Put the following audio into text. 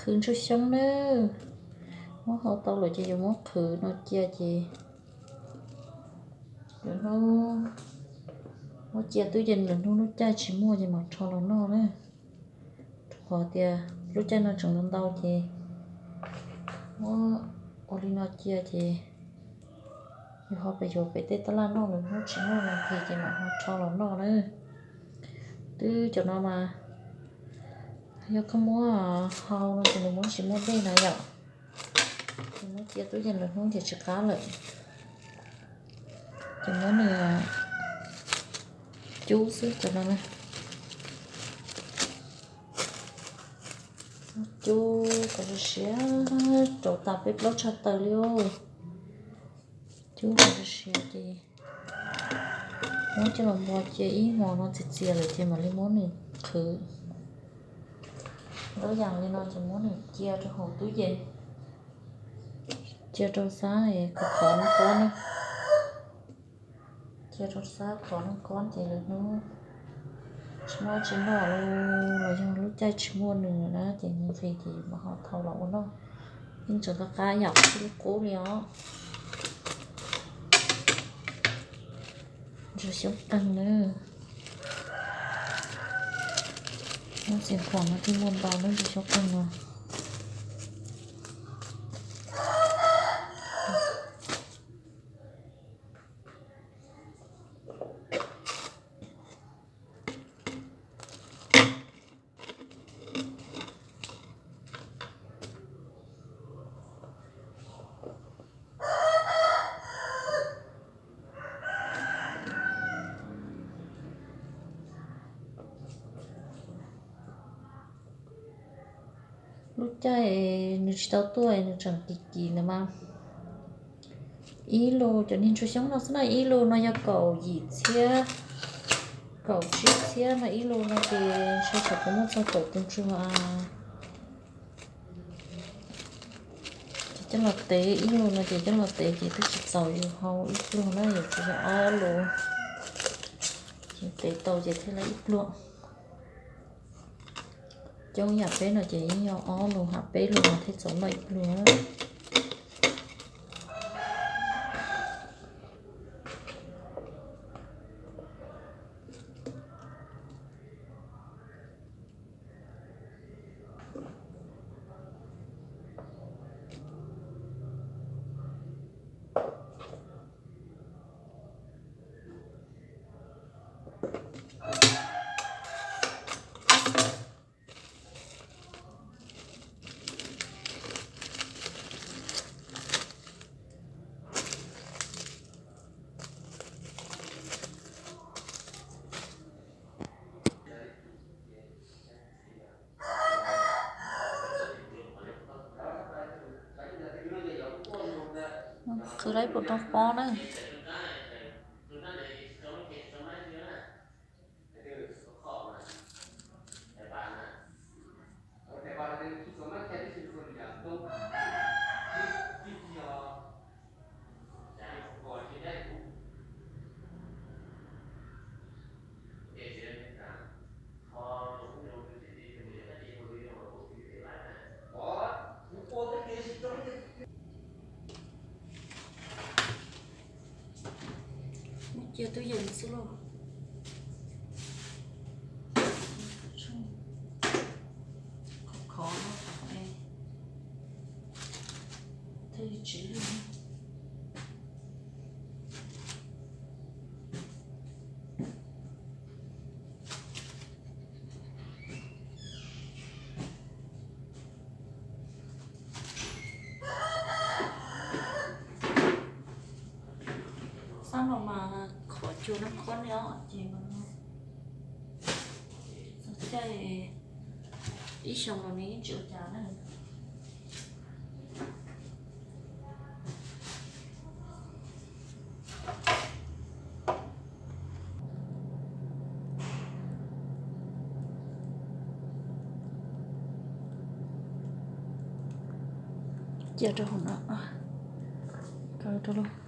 Qhwv ntsuag xyoob na, muab hau tau lawm ces yuav muab qhwv no cia ces lwm hnub muab cia tub yees, lwm hnub lub caij tsis muaj ces mam rho los noj na. Rau qhov tias lub caij no tseem ntau ntau ces muab ua li no cia ces yus ho pes yuav pem tej tab laj noj, lwm hnub tsis muaj los nqhis ces mam ho rho los noj na. Twb cov no mas yog koj muab hau no ces nws muab tsis muaj dej na yom. Ces muab cia tub yees lwm hnub ces tsis qab lawm. Ces muab nws cub xwb cov no na. Cub kom siav siav rau tas peb plaub tshaj tawm li os. Cub kom siav siav ces muab coj los npua cia ib hmos no txias txias lawm ces mam li muab nws qhwv. Ntau yam li no ces muab nws cia rau hauv tub yees, cia rau sab es khov khov nqob na. Cia rau sab khov nqob ces lwm hnub tsis muaj tsis noj los yog lub caij tsis muaj nws na ces nqhis ces mam ho thau los ua noj. Yeej tseem qab qab yom, qub qub li os. Ntsuag xyoob qeeg na. Muab txiv qhuam no thiaj muaj ntau na, ntsuag xyoob qeeg no. Lub caij nws tsis tau tuaj nws tseem kim kim ntawd mas ib lus, cov niag ntsuag xyoob no xwb na, ib lus no yog kaum yim txhiab, kaum tsib txhiab no ib lus no ces ntshai tsam kuv muaj txog kaum tus ntsuag. Ces coj los tev ib lus no ces coj los tev ces twb tsis txaus yus hau ib pluag na, yus txiv yog ob lus, ces tev tau ces thiaj li ib pluag. Coob yam peb no ces yeej yog ob lus ham peb lus no thiaj txaus noj ib pluag. Qhwv lawm puas rau pob na. Cia tub yees xwb lauj. Khov khov no thiaj li tsis lwj. Sab no mas khov cua nab khob ne os, ces mas caij ib xyoo los nws yeej tsis ua cas na. Cia rau hauv no, kaw rau lauj.